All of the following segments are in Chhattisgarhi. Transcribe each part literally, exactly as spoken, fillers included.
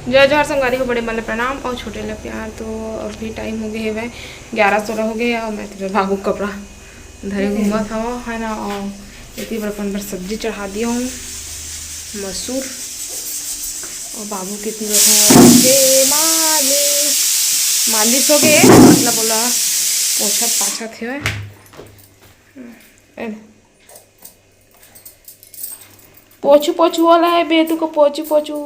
जय जोहार संगवारी हो, बड़े मन ल प्रणाम और छोटे ल प्यार। तो अभी टाइम हो गए हवय ग्यारह सोलह हो गए और मैं तो बाबू के कपड़ा धरे घूमत हवं, है ना। और एती बर अपन बर सब्जी चढ़ा दिया हूँ, मसूर। और बाबू के एती बर हो गए मालिश, मालिश हो गए, मतलब ओला पोछत पाछत हवय। ए, पोछू पोछू वाला है बेतू को, पोछू पोछू।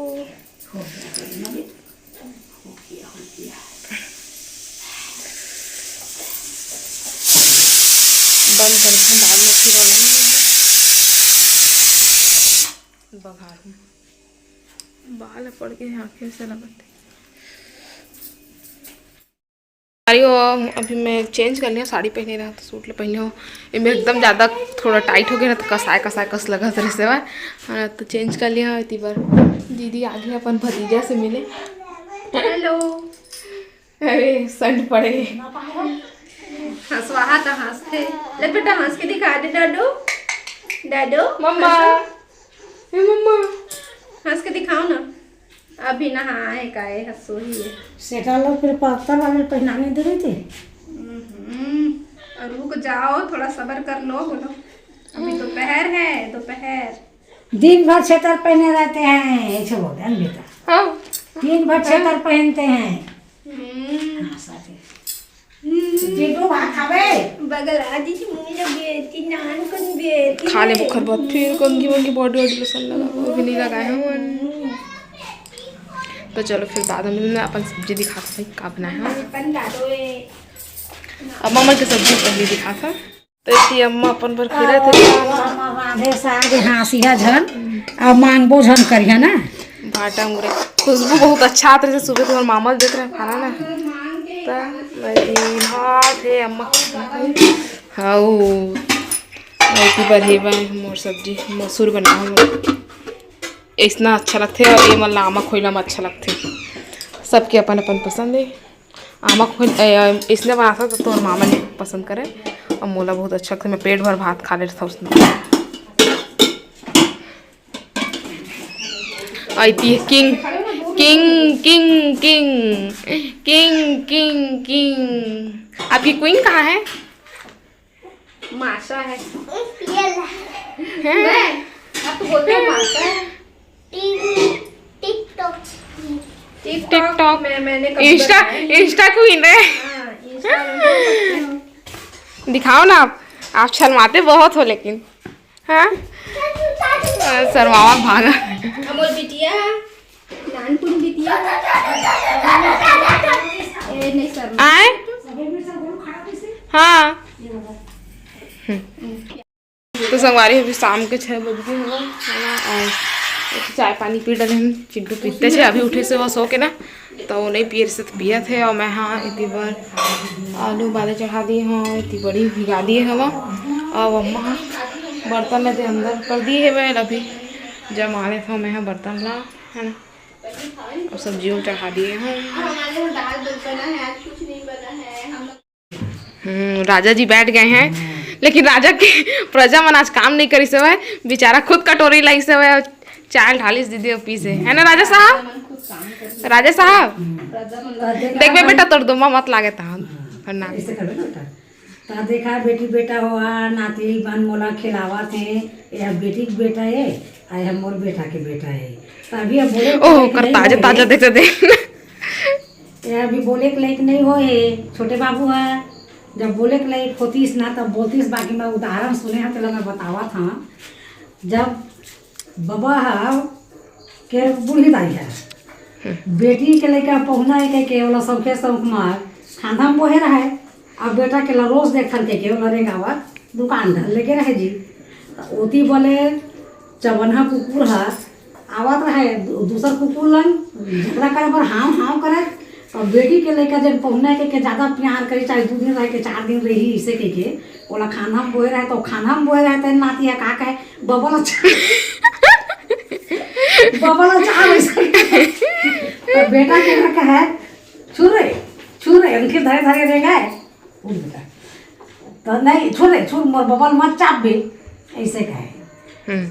बंद करके बाद में फिर बनाएंगे। बघार हूँ। बाल पड़ गए आँखें से लगत। अरे वो अभी मैं चेंज कर लिया, साड़ी पहने रहा तो सूट ले पहने हो। एमे एकदम ज़्यादा थोड़ा टाइट हो गया ना, तो कसाए कसाए कस लगत रहे से बा। हाँ, तो चेंज कर लिया। इतनी बार दीदी आ गई अपन भतीजा से मिले। हेलो। अरे संड पड़े। हंसवाहा तो हंसते। ले बेटा, हंस के दिखा दे दादू। दादू, मम्मा। हंसो। ए मम्मा। हंस के दिखाओ ना। अभी नहाए का है, हंसो ही है। सेटा लोग फिर पत्ता वाले पहनाने दे रहे थे। हम्म, और रुक जाओ, थोड़ा सब्र कर लो, बोलो। अभी दोपहर है, दोपहर। दिन भर स्वेटर पहने रहते हैं, ऐसे बोल रहे हैं बेटा। हाँ। दिन भर स्वेटर पहनते हैं। हम्म। हाँ, साथे। हम्म। जीतू भात खाबे? बगल आ जी, मुंह लगे, ती नान कन बे, ती खा ले, बुखार बहुत, फिर कंघी वंघी body वॉडी lotion लगा, वो भी नहीं लगाए हैं मन। तो चलो फिर बाद में मैं अपन सब्जी दिखाता हूँ, का बनाया है। अपन डालो ए। अब मम्मा के सब्जी पहले दिखाता। तो इसी अम्मा अपन पर खीरा थे। अम्मा रांधे साग हाँसिया झन, अब मांगबो झन करिया ना। भाटा मुरे खुशबू बहुत अच्छा आत रहे, सुबह तुम्हारे मामा देत रहे खाना ना। त भात है अम्मा। हाँ, वो रोटी पर हे बा मोर सब्जी, मसूर बना हम। इतना अच्छा लगथे और ये मन ला आमा खोइला में अच्छा लगथे। सबके अपन अपन पसंद है। आमा खोइला, ए, इसने बनाता तो तोर मामा नहीं पसंद करे और मोला बहुत अच्छा लगथे। मैं पेट भर भात खा लेता उसमें। आई ती king, king, king, king, king, king, king. आपकी क्वीन कहाँ है? माशा है। ये ला। हैं? मैं? आप तो बोलते हो माशा है। TV, TikTok। TikTok। मैं, मैंने कभी इंस्टा, बताया नहीं। इंस्टा क्वीन है। हाँ, इंस्टा में बोल सकते हो। दिखाओ ना आप, आप शर्माते बहुत हो लेकिन। हाँ? अ, शर्मावा भागा। अमोल बिटिया, नानपुन बिटिया। ए, नहीं शर्मा। आए? हाँ। हम्म। तो संगवारी, अभी शाम के छः बज गए होगा, है ना, और एक चाय पानी पी डले हम। चिंटू पीते थे, अभी उठे से वो सो के ना, तो वो नहीं पिए से तो पिया थे। और मैं, हाँ, इतनी बार आलू उबाले चढ़ा दिए हूँ, इतनी बड़ी भिगा दिए हवा। और अम्मा बर्तन लेते अंदर कर दिए है, मैं अभी जमा लेता हूँ मैं, हाँ, बर्तन ला, है ना, और सब्जी उल चढ़ा दिए हूँ। हमारे यहाँ दाल बना है, आज कुछ नहीं बना है। हम हम्म, राजा जी बैठ गए हैं, लेकिन राजा के प्रजा मन आज काम नहीं करिस हवय, बेचारा खुद कटोरी लाइस हवय, चाय ढालिस दीदी अउ पीस हे, है ना राजा साहब? राजा साहब, देखबे बेटा, तोर दोमा मत लागे तहां, फरना। ऐसे करबे ना बेटा। ता देखा, बेटी बेटा हो, आ, नाती बन मोला खिलावत हे, ये बेटी के बेटा हे, आ, ये मोर बेटा के बेटा हे। तभी अब बोले ओह, कि कर नहीं ताजा बोले। ताजा देखते दे। ये अभी बोले के लायक नहीं हो हे, छोटे बाबू है। जब बोले के लायक होतीस ना, तब बोलतीस, बाकी मैं उदाहरण सुने हंव, तेला मैं बतावत हंव। जब बबा ह के बूढ़ी दाई है, बेटी के लइका पहुना है के, के ओला सौखे सौख मार खांधा में बोहे रहे, अब बेटा के ला रोज देखन के, के ओला रेंगावत दुकान धर लेके रहे जी। त ओती बोले चबन्हा कुकुर ह आवत रहे, दू-, दूसर कुकुर लन झगड़ा करे बर हाव हाव करे। अब बेटी के लइका जब पहुना के, के ज्यादा प्यार करे, चाहे दू दिन रहे के चार दिन रही, इसे के, के ओला खांधा में बोहे रहे, तो खांधा में बोहे रहे, त नाती ह का कहे, बबल अच्छा, बबल अच्छा, वैसे। तो बेटा के ना कहे, "छुर रे, छुर रे, उनके धरे धरे रेंगाए।" उठ बेटा। तो नहीं, "छुर रे, छुर, मोर बबल मत चाप बे।" ऐसे कहे। हम्म।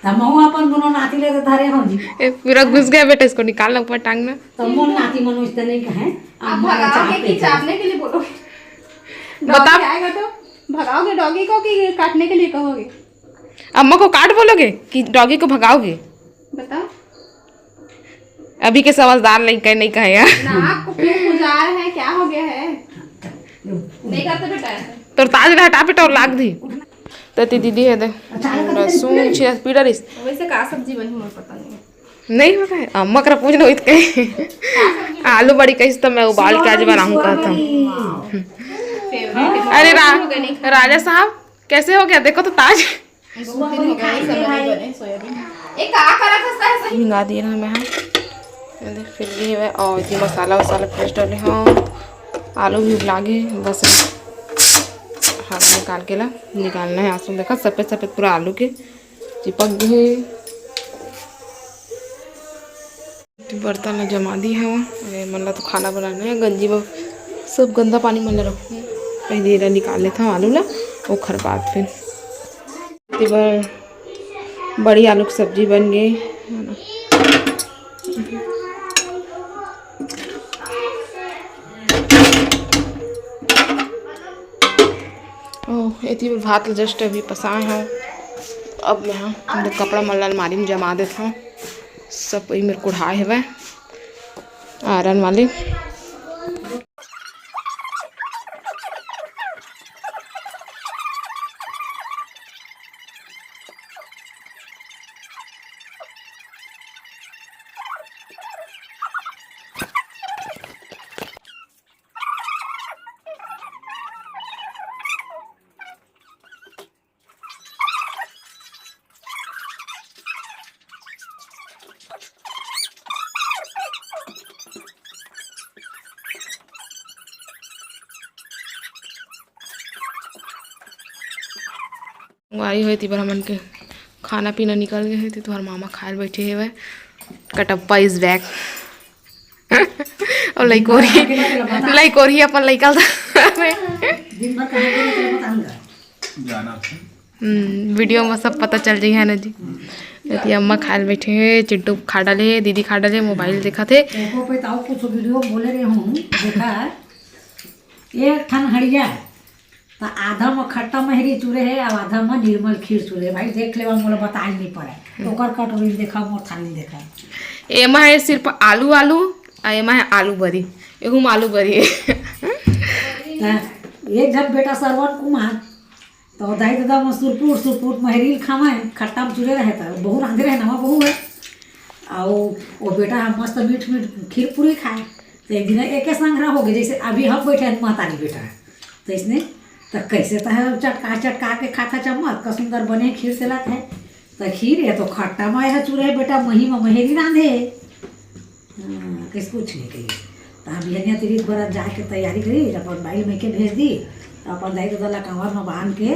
त महू अपन दोनों नाती ले तो धरे हो जी। ए, पूरा घुस गया बेटा, इसको निकालना ऊपर टांगना। तो मोर नाती मन उसने नहीं कहे। अब भगाओगे कि चापने के लिए बोलोगे? बता। Doggy आएगा तो भगाओगे doggy को कि काटने के लिए कहोगे? अम्मा को काट बोलोगे कि doggy को भगाओगे? बताओ। अभी के समझदार लइका नहीं कहे यार। ना, आपको क्यों खुजा रहे हैं, क्या हो गया है? नहीं करते बेटा ऐसा। तोर ताज ला हटा बेटा, अउ लाग दी। त एती दीदी हे दे। अच्छा, लहसुन छिया पीड़ा रिस। वैसे का सब्जी बनी, मोर पता नहीं। नहीं पता है, अम्मा करा पूछ लो इत कहीं। आलू बड़ी कहिस त मैं उबाल के आज बनाऊं कहा था। Favourite है। अरे रा-, राजा साहब, कैसे हो गया? देखो तो ताज। दो दिन हो गया, ये सब नहीं बने, सोयाबीन। ए, का करत हस तैं सही? भिंगा दिए रहा मैं, हाँ। ये देख, फिर भी है, और इतनी मसाला वसाला paste डाले, हाँ। आलू भी उबला गए, बस हवा निकाल के ला, निकालना है। आंसू देखा, सफेद सफेद पूरा आलू के चिपक गए। बर्तन ला जमा दी हवं। अरे, मन ला तो खाना बनाना है। गंजी में सब गंदा पानी मन ला रखूँ। पहले एला निकाल लेथव आलू ला, ओखर बाद फिर। ते बर बड़ी आलू के सब्जी बन गए। ओह, एती बर भात ला just अभी पसाए हव। अब मैं हा दो कपड़ा मन ला अलमारी में जमा देथव। सब कोई मेर कुढ़ाए हवय आयरन वाले। संगवारी हो, एती बर हमन के खाना पीना निकल गए हे, ते तुहर मामा खाए ल बैठे हेवय। Kattappa is back। और लइकोरी, लइकोरी अपन लइका ल जाना। हम्म, video में सब पता चल जाही है ना जी। एती अम्मा खाए ल बैठे हे, चिंटू खा डाले हे, दीदी खा डाले, mobile देखत हे। एको पे ताऊ कुछ video बोले रहे हूँ, देखा है। एक ठन हड़िया है, त आधा म खट्टा महरी चुरे हे, अउ आधा म निर्मल खीर चुरे हे। भाई देख लेवा, मोला बताए नहीं पड़े। ओकर कटोरी देखा, मोर थाली देखा। एमा है सिर्फ आलू, आलू, आ एमा है आलू बरी। एहू म आलू बरी हे। त एक झन बेटा सरवन कुमार, तो दाई ददा म सुरपुट सुरपुट महरील खावय, खट्टा म चुरे रहे, त बहू रांधे रहे, नवा बहू है। अउ वो बेटा ह मस्त मीठ मीठ खीर पूरी खाए। तो एक दिन एके संग रह हो गए, जैसे अभी हम बैठे हैं महतारी बेटा, तो इसने तो कैसे तो है चटका चटका के खाता चम्मच का सुंदर बने खीर से लात है। तो खीर है तो खट्टा माय है चूरे बेटा मही म महेरी रांधे। हाँ, किस कुछ नहीं कही। तो हम बिहनिया तिरित बरत जाके तैयारी करी, अपन बाइल में के भेज दी, तो अपन दाई ददा ला कांवर में बांध के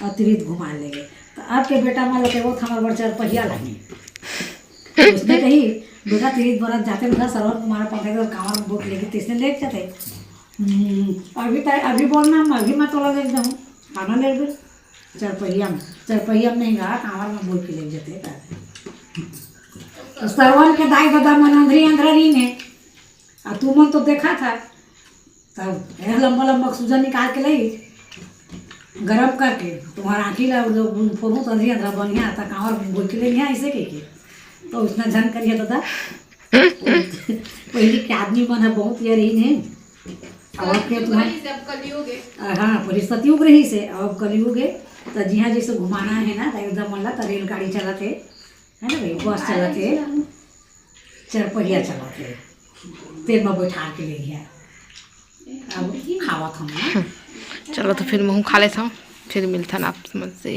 और तिरित घुमा लेंगे। तो अब के बेटा मन ला के वो हमार बड़ चार पहिया लागी। उसने कही, "बेटा, तिरित बरत जाते उधर सरवन कुमार पंकज और कांवर में बोट लेके तेसने लेके जाते।" हम्म, अभी तो, अभी बोलना, मैं अभी मैं तोला लेके जाऊँ, खाना ले लेबे। चार पहिया में, चार पहिया में नहीं गा, कांवर में बोट के लेके जाते। तो सरवन के दाई ददा मन अंधरी अंधरा रही ने, आ तू मन तो देखा था, तब यह लंबा लंबा सूजन निकाल के लाई, गरम करके तुम्हारा आँखी ला, फोनू तो अंधरी अंधरा बढ़िया था, कांवर बोल के ले लिया ऐसे कह के। तो उसने झन करिए दादा। पहले के आदमी मन है बहुत ये रही ने। अब के तुम्हारे परिस्थिति अब कलयुग है। हाँ, परिस्थिति युग रही से, अब कलयुग है। तो जिहाँ जैसे घुमाना है ना, तो एकदम मतलब तो रेलगाड़ी चलत है, है ना भाई, बस चलत है, चार पहिया चलत है, तेल में बैठा के ले गया। अब खावत हम ना। चलो तो फिर महू खा लेत हूँ, फिर मिलथन आप मन से।